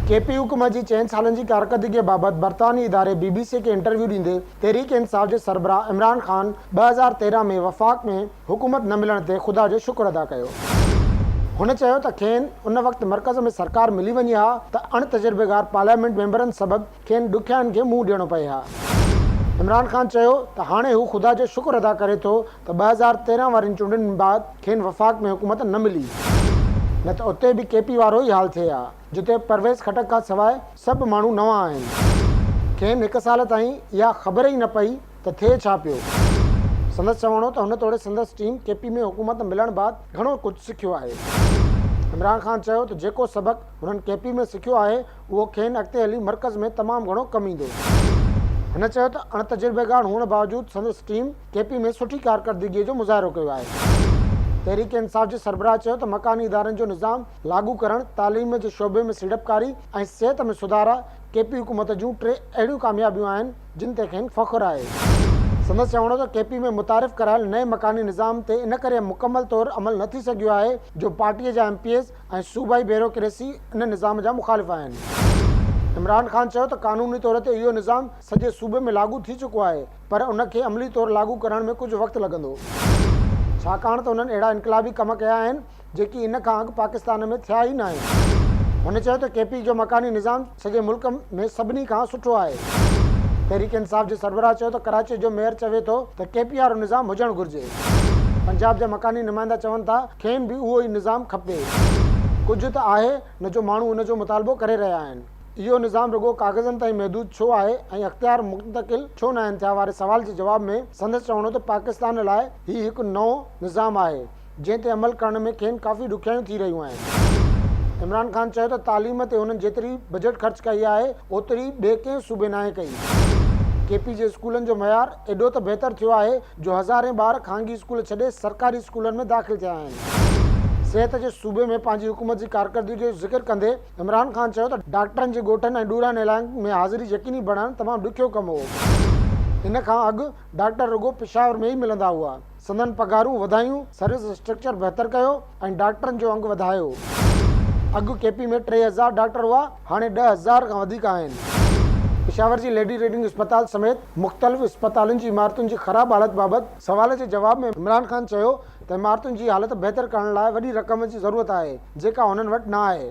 ڪي P حڪومت جي چئن سالن جي ڪارڪردگيء بابت برطانوي اداري بي بي سي کي انٽرويو ڏيندي تحريڪ انصاف جي سربراهه عمران خان 2013 ۾ وفاق ۾ حڪومت نه ملڻ تي خدا جو شڪر ادا ڪيو. هن چيو ته کين ان وقت مرڪز ۾ سرڪار ملي وڃي ها ته اڻ تجربيگار پارليامينٽ ميمبرن سبب کين ڏکيائين کي منهن ڏيڻو پئي ها. عمران خان چيو ته هاڻي هو خدا جو شڪر ادا ڪري ٿو ته 2013 وارين چونڊن بعد کين وفاق ۾ حڪومت نه ملي نه ته اتي به ڪي پي وارو ئي حال ٿئي ها جتي پرويز خٽڪ کان سواء سڀ ماڻهو نوان آهن. کين هڪ سال تائين اها خبر ئي نه پئي ته ٿئي ڇا پيو. سندس چوڻ هو ته هن توڙي سندس ٽيم ڪي پي ۾ حڪومت ملڻ بعد گهڻو ڪجهه سکيو آهي. عمران خان چيو ته جيڪو سبق هنن ڪي پي ۾ سکيو آهي اهو کين اڳتي هلي مرڪز ۾ تمام گهڻو ڪم ايندو. هن چيو ته اڻ تجربيگار هئڻ باوجود سندس ٽيم ڪي پي ۾ سٺي ڪارڪردگيء جو مظاهرو ڪيو آهي. تحريڪ انصاف جي سربراهه چيو ته مڪاني ادارن جو نظام لاڳو ڪرڻ، تعليم جي شعبي ۾ سيڙپڪاري ۽ صحت ۾ سڌارا ڪي پي حڪومت جون ٽي اهڙيون ڪاميابيون آهن جن تي کين فخر آهي. سندس چوڻ هو ته ڪي پي ۾ متعارف ڪرايل نئين مڪاني نظام تي ان ڪري مڪمل طور عمل نه ٿي سگهيو آهي جو پارٽيء جا ايم پي ايز ۽ صوبائي بيوروڪريسي ان نظام جا مخالف آهن. عمران خان چيو ته قانوني طور تي اهو نظام سڄي صوبي ۾ لاڳو ٿي چڪو آهي پر ان کي عملي طور لاڳو ڪرڻ ۾ ڪجهه وقت لڳندو ڇاڪاڻ ته انهن اهڙا انقلابي ڪم ڪيا آهن جيڪي ان کان اڳ پاڪستان ۾ ٿيا ئي ناهن. هن چيو ته ڪي پي جو مڪاني نظام سڄي ملڪ ۾ سڀني کان سٺو آهي. تحريڪ انصاف جي سربراهه چيو ته ڪراچي جو ميئر چوي ٿو ته ڪي پي وارو نظام هجڻ گهرجي. پنجاب جا مڪاني نمائندا چون ٿا کين به اهو ئي نظام کپي. ڪجهه ته آهي نه جو ماڻهو ان جو مطالبو ڪري رهيا آهن. اهو نظام رڳو ڪاغذن تائين محدود ڇو آهي ۽ اختيار منتقل ڇو ناهن ٿيا واري سوال جي جواب ۾ سندس چوڻ هو ته پاڪستان لاء هي هڪ نئون نظام آهي. جنهن تي عمل ڪرڻ ۾ کين ڪافي ڏکيائيون ٿي رهيون آهن. عمران خان چيو ته تعليم تي هنن جيتري بجيٽ خرچ ڪئي آهي اوتري ٻئي ڪنهن صوبي ناهي ڪئي. ڪي پي جي اسڪولن جو معيار ايڏو ته بهتر ٿيو آهي جو هزارين ٻار خانگي اسڪول ڇڏي سرڪاري اسڪولن ۾ داخل ٿيا آهن. صحت جي صوبي ۾ پنهنجي حڪومت جي ڪارڪردگي جو ذڪر ڪندي عمران خان چيو ته ڊاڪٽرن جي ڳوٺن ۽ ڏورانهن علائقن ۾ حاضري يقيني بڻائڻ تمام ڏکيو ڪم هو. ان کان اڳ ڊاڪٽر رڳو پشاور ۾ ئي ملندا هئا. سندن پگهارون وڌايون، سروس اسٽرڪچر بهتر ڪيو ۽ ڊاڪٽرن جو انگ وڌايو. اڳ ڪي پي ۾ 3000 ڊاڪٽر هئا، هاڻي 10,000 کان وڌيڪ آهن. پشاور جي ليڊي ريڊنگ اسپتال سميت مختلف اسپتالن جي عمارتن جي خراب حالت بابت سوال جي جواب ۾ عمران خان چيو ته عمارتن جي حالت بهتر ڪرڻ لاء وڏي رقم جي ضرورت آهي، جيڪا هنن وٽ نه آهي.